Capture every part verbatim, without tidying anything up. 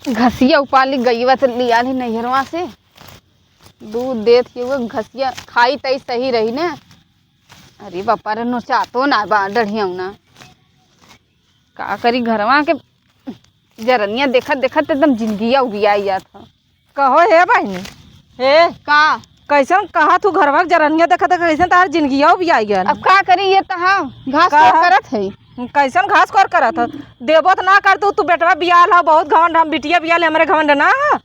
घसिया उपाली गईवा त लियाली नैहरवा से। दूध देत के वो घसिया खाई तई सही रही ना। अरे बापा रे, नोचातो ना बा डढ़ियौना। का करी, घरवा के जरनिया देखत देखत एकदम जिंदगिया उबिया जात ह। कहो हे बहिनी, हे का? कैसन कहा तू घरवा के जरनिया देखत देखत कैसन तार जिंदगिया उबिया गल? अब का करी, ये त ह घास का कोर ह? करत है। कैसन घास कोर करत ह? देबो त ना कर तू, तू बेटवा बियाल ह, बहुत घमंड, हम बिटिया बियाल, हमरे घमंड ना ह।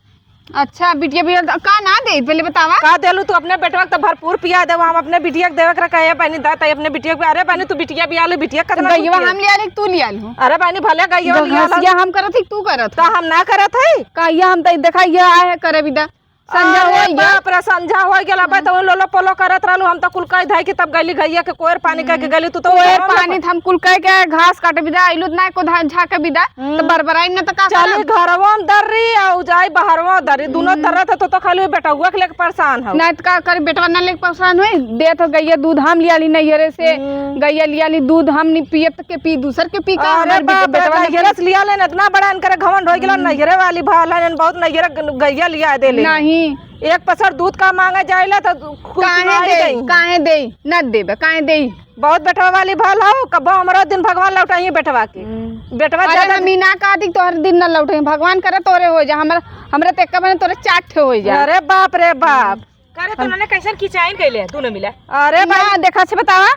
अच्छा, बिटिया बियाल त का ना दे, पहले बतावा। का देलू तू अपने बेटवा के? त भरपूर पिया देबो, हम अपने बिटिया के देवे के रहे, कहे बहिनी दा, तई अपने बिटिया के, अरे बहिनी तू बिटिया बियाल, बिटिया के केतना तू गईवा पिया? हम लियाली, तू लियालू। अरे बहिनी भले गईवा लियाल ह। घसिया हम करत ही, तू करत का ह? हम ना करत है? का ये हम त देखा ये आए है करे बिदा। संझा अरे होइ गया। बाप रे, संझा होइ गेला बे, हाँ। त लोलो पोलो करत रहलू, हम त कुल कह धाई कि तब गली गैया के कोयर पानी कह के हम्म। गली, तू तो कोयर घरवा में पानी बा। त हम कुल कह के घास काटे बिदा, आइलू त ना को धान झाके बिदा, त हम्म। बरबराई न त का चली करब? घरवा में दर्री आउ जाई बहरवा दर्री, दुनो हम्म। दर्रा त तू तो खाली बेटउआ के लेके परेशान हौ। ना त का करी, बेटवा ना लेके परेशान होई, देत हो गैया दूध हम लियाली नैहरे से, हम्म। गैया लियाली दूध हम नी पियत के पी, दूसर के पी का, अरे हमार बे-, बाप रे, बेटवा ना नैहरे पी। से लिया लेन, इतना बड़ा इनकर घमंड होइ गेला, हम्म। नैहरे वाली भा लेन, बहुत नैहरे ग-, गैया लिया देले। नहीं। एक पसर दूध का मांगे जाइला त कुल काहे सुनाई देई, देई। काहे देई? न देबे, काहे देई? बहुत बेटवा वाली भल हौ, कब्बो हमरो दिन भगवान लौटाइए बेटवा के। हम्म। बेटवा अरे ज्यादा हम ई ना कहती कि तोहर दिन न लौटे, भगवान करे तोरे हो जा, हमर, हमरे त एक बने तोरे चार ठे हो जा। अरे बाप रे बाप। हम्म। करे तो उन्होंने कैसन किचाइन कैले है, दोनों मिला? अरे भाई। ना, देखा छे बतावा,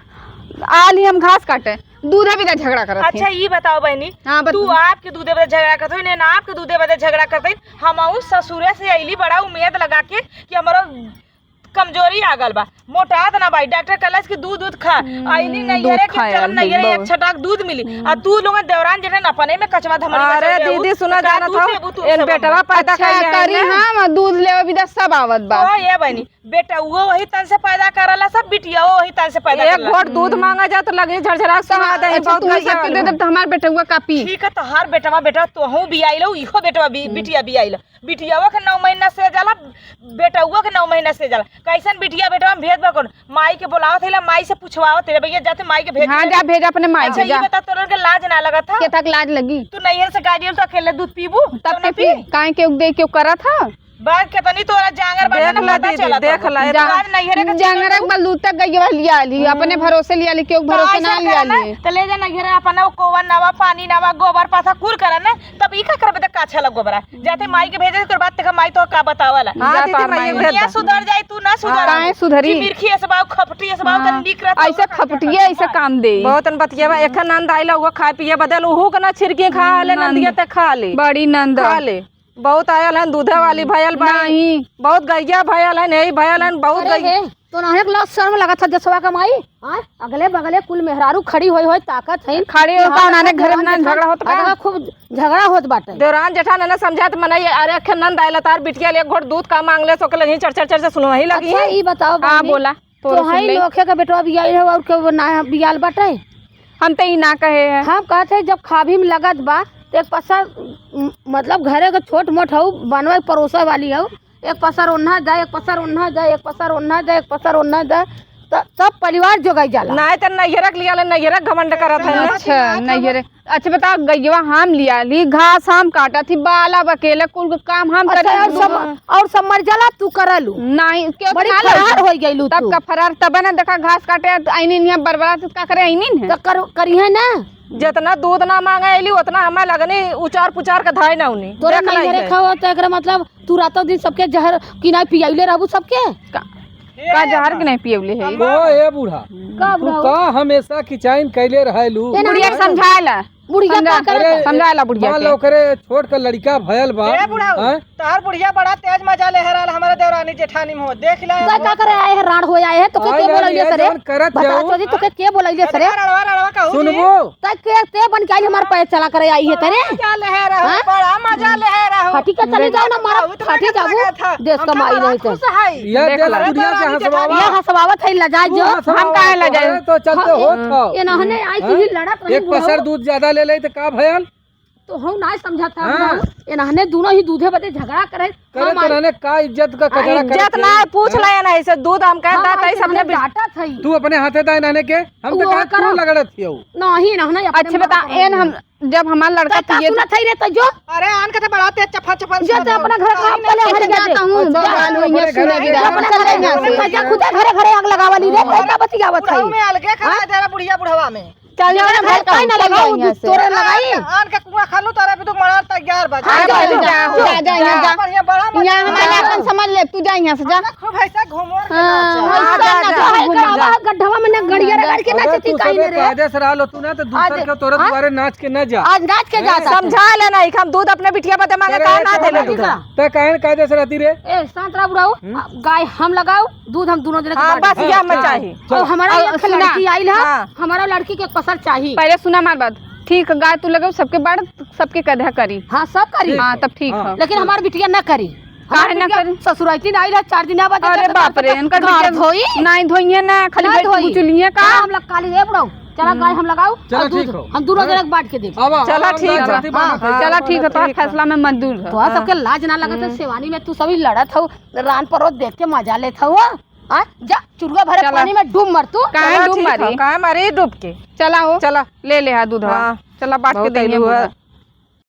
आली हम घास काटे, दूधे बिदा झगड़ा करत अच्छा, हई। ई बताओ बहिनी, हाँ, बत- तू आपके दूधे बदे झगड़ा करत हो, इन्हें ना आपके दूधे बदे झगड़ा करत हई। हमहू ससुरे से अइली बड़ा उम्मीद लगा के कि हमरो कमजोरी आ गल बा, मोटात ना बाई। डॉक्टर कहलस कि दूध, दूध खा। हम्म, अइली दूध नैहरे के खाए चलम आली नैहरे एक बहुत। छटाक दूध मिली। हम्म। आ तू लोगन देवरान जेठन अपने में कचवा धमली अरे मचौले हो, दीदी, सुना तो का जानत दूध हौ, देबू तू इन सब बेटवा हमर? पैदा अच्छा, कइले हई करी ना। हम, दूध लेवे बिदा सब आवत बा। ओ, ये बहिनी, बेटउओ वही तन से पैदा करला सब, बिटियाओ वही तन से पैदा एक करला। घोट दूध हम्म। मांगा जा त लगे झरझरा सुना दे, अच्छा, बहुत तू गैया सबके दे वाली। देब त हमार बेटउआ का पी? ठीक है, तोहार बेटवा, बेटा तोहू बियाइलो, इहो बेटवा बि-, हम्म। बिटिया बियाइलो। बिटियाओ के नौ महीना से जाला, बेटउओ के नौ महीना से जाला। कैसन बिटिया बेटवा में भेद बा कौन? माई के बोलावत हइला, माई से पुछवावत हइला, भैया जाते माई के भेज हाँ, दे। जा भेज अपने माई अच्छा, के, ये जा। बता, तोरन के लाज ना लगत ह? के तक लाज लगी? तू नैहर से गाड़ी तो अकेले दूध पीबू? तब तब के ना पी? पी? काहे केहू दे केहू करत ह? बा, केतनी तोरा जांगर बाटे देख ना ला पता दीदी, चलत देख हौ। ला, जा, आज नैहरे के जांगर चलत एक हौ। बलूता गइया लिया ली, हम्म। अपने भरोसे लिया ली, केहू तो भरोसे ऐसे ना करा लिया ना, ली। तो ले जा नैहरे अपना वो कोवन नवा, पानी नवा, गोबर पाथा कुल करा ना, तब ई का करबे त का छला गोबरा? जाते माई के भेजे, ओकर बाद तक माई तो का बतावला। हाँ, जा दीदी, तोर माई माई के भेज दुनिया दे। सुधर जाई, तू ना सुधर। काहे सुधरी? चिमिरखी ऐसे बाऊ, खपटी ऐसे बाऊ, हाँ, तनी निक रहत ऐसे हौ, खपटिए, ऐसे काम दे। बहुत अन बतियावा, एक नंद आइला, वो खाए पिए बदल, उहू के ना छिड़के खा ले, नंद। नंदिया ते खा ले। बड़ी नंद। खा ले। बहुत आयल हन, दूधे वाली भयल बा। नहीं। बहुत गैया भयल हन, यही भयल हन, बहुत अरे गैया। हे, तो नाहे के लाज शर्म लगत ह देसवा का माई? हाँ? अगले बगले कुल मेहरारू खड़ी होई होई ताकत है। खड़ी हो कि का, हाँ, उन्हाने घर में देवरान ना जेठान झगड़ा होत बा? अरे खूब झगड़ा होत बाटे। देवरान जेठान ना समझात मनई, अरे अखे नंद आइला तार बिटिया ले एक घोट दूध का मांग ले, सोके लगी चर चर चर से सुनवही लगी। अच्छा, ई बताओ हाँ, बहिनी, बोला। तोरो तो सुन हई ले। नोखे के बेटवा बियाइल हो और के ना बियाल बाटे? हम त ई ना कहे हैं। हम कहत है, जब खाभी में लगत बा, तो एक पसर, म-, मतलब, घरे के छोट मोट हऊ, बनवे परोसे वाली हऊ, एक पसर ओन्हा जाए, एक पसर ओन्हा जाए, एक पसर ओन्हा जाए, एक पसर ओन्हा जाए, त सब परिवार जोगाई जाला। नाहीं त नैहरक लिया ले, नैहरक घमंड करत है ना। अच्छा, नैहरे। अच्छा बताओ, गइयवा हम लिया ली, घास हम काटत ही, बाला बकेला, कुल के काम हम अच्छा, करे और ली। सब, और सब मर जाला, तू करलू। नाहीं, केहू बड़ी ना फरार लौटू। होइ गइलू तब तू। का फरार, तब ना देखा घास काटे, आइनी निया बरबरा, तू का करे आइनी है? तो कर, करिहे ना। जितना दूध ना मांगे अइली, उतना हमें लगनी उचार पुचार के धाय ना उनी। तोरे देख लाई नैहरे है। खाओ तो एकरा मतलब तू रातों दिन सबके जहर किनाई पियाइले रहबू सबके? का, का जहर किनाई पियौले है? अम्मा। ओ, ए बूढ़ा, का तू बूढ़ा हो? का हमेशा किचाइन कैले रहेलू? ए, ना, बुढ़िया ना। समझाए ला। बुढ़िया समझा, का करत अरे, है? समझाए ला बुढ़िया मान के। लो, ओकरे छोट का लड़का भयल बा। ए बूढ़ा हो, हैं? तोहार बुढ़िया बड़ा तेज मजा ले रहल हमारे देवरानी जेठानी में हो, देख ले। का, का करे आए है, राड़ हो आए है, तो के, आए के ना, बोलैले ये सरे? जौन करत बता जाऊ। तो जी, तो के, के बोलैले सरे? अरे, रड़वा, रड़वा कहू जी। सुनबो? त के ते बन के आई हमार पैर चला करे आई है तेरे? मजा ले रहो, हाँ? बड़ा मजा ले रहो। फटी के चली जाओ ना, मारा बहुत फटी मेहनत जाबू। लगा था। देश हम कमाई बड़ा रही तो। खुश है। ये देख देश ला। दुनिया से हंसवावा। ये हंसवावत है, लजाए तू जो। हंसवावा हम काहे तो लजाए? है तो चलते हाँ, होत हो। ये नहने आई हाँ? की लड़त रही एक बुढ़ऊ। पसर दूध ज्यादा ले ले तो का भयल? तो हम ना समझत है, हाँ। बुढ़ऊ। इन्हने दोनों ही दूधे बदे झगड़ा करे। करे हम तो आई इन्हने का इज्जत का कचरा करे इज्जत ना है, पूछ हाँ? ले ना, ऐसे दूध हम कह हम दा, आई तई सबने इन्हने बिल- डांटत हई। तू अपने हाथे दा इन्हने के, हम तो वो कहा करो। तू लगड़त हियो। नहीं, इन्हने अपने अच्छे बता, मर्द एन हम, जब हमार लड़का तब का तुझे सुनत है रे, तो जो। अरे, आन के तो बड़ा तेज चफर चफर जो सुनत तो हो। अपना घर का नहीं, पहले नहीं, हट जाते। जाता हूँ, अच्छा, जो गाल अपने हुई है, घरे सुने की घरे जाता हूँ, चल रहे हैं यहाँ से। जा, खुदा घरे घरे आग लगावा ली रे, अरे, तब बतियावत है। बुढ़ऊ में अलगे खड़ा हाँ? दे रहा, बुढ़िया बुढ़वा में। चल जा, चल हम घर का ना लगाऊ, चल जाएंगे दूध से। तोरे लगाई। आन के कुआं खालू तारा भी तो मनार तैयार बा। हाँ, जा, जा, जा, जा, जा, जा, यहाँ जा। बढ़िया बड़ा मजा यहाँ हमारे आया। अपन समझ ले, तू जा यहाँ से, जा। खूब ऐसा घूमो और हाँ, खेलो। वैसा हाँ, ना जा, जा, जा, घूम, जा। गड्ढवा में ना गड़िया रगड़ के अबे, नाचे तू थी काहे सबे रे? कायदे से रह लो तू ना, तो दूसर आज, के तोरे हाँ? दुआरे नाच के ना जा। आज नाच के जा हैं? सकते। समझा ले ना, हम दूध अपने बिटिया बदे मांगे, अरे, काहे ना तू देले समझा दूध? ला। ते काहे कायदे से रहती रे? ए, शांत रह बुढ़ऊ, हम्म? गाय हम लगाऊ, दूध हम दोनों जने के हाँ, बांट बस दे। ये हमें हाँ, चाहिए। चल। और हमारा और एक सुना, लड़की आइल है, हाँ। हमारा लड़की के एक पसर चाहिए। पहले सुना हमार बात, ठीक है, गाय तू लगाऊ, सबके बांट, सबके कधा करी। हाँ, सब करी। ठीक हाँ, है। तब ठीक हाँ। है। लेकिन हमार बिटिया ना करी। काहे हमार ना बिटिया करी? ससुराइती ना आइल है, चार दिन बाद अरे जाके बाप रे, इनकर गाड़ बिटिया धोई? नहीं धोइहे ना, खाली ना बेच धोई। बुचुलिहे का? हाँ, हम लोग काली रे बुढ़ऊ, चला हम्म। गाय हम लगाऊ चला और दूध ठीक हो। हम दोनों अरे जने के बांट के देब। आवा, चला आवा, ठीक आवा, है। आवा, हाँ, आवा, चला ठीक है, आवा, तोहार ठीक है। फैसला में मंजूर है। तोहार हाँ। सबके लाज ना लगत है, हम्म। सेवानी में तू सभी लड़त हो, रान परोत देख के मजा लेत हो। आ, जा, चुरुआ भरे चला। पानी में डूब मर तू। काहे चला, डूब ठीक मारी? है, काहे मारी डूब के? चला हो। चला। ले ले हा दूधवा। हाँ। चला, बांट के बहुत देंगे अइलू है। बुआ।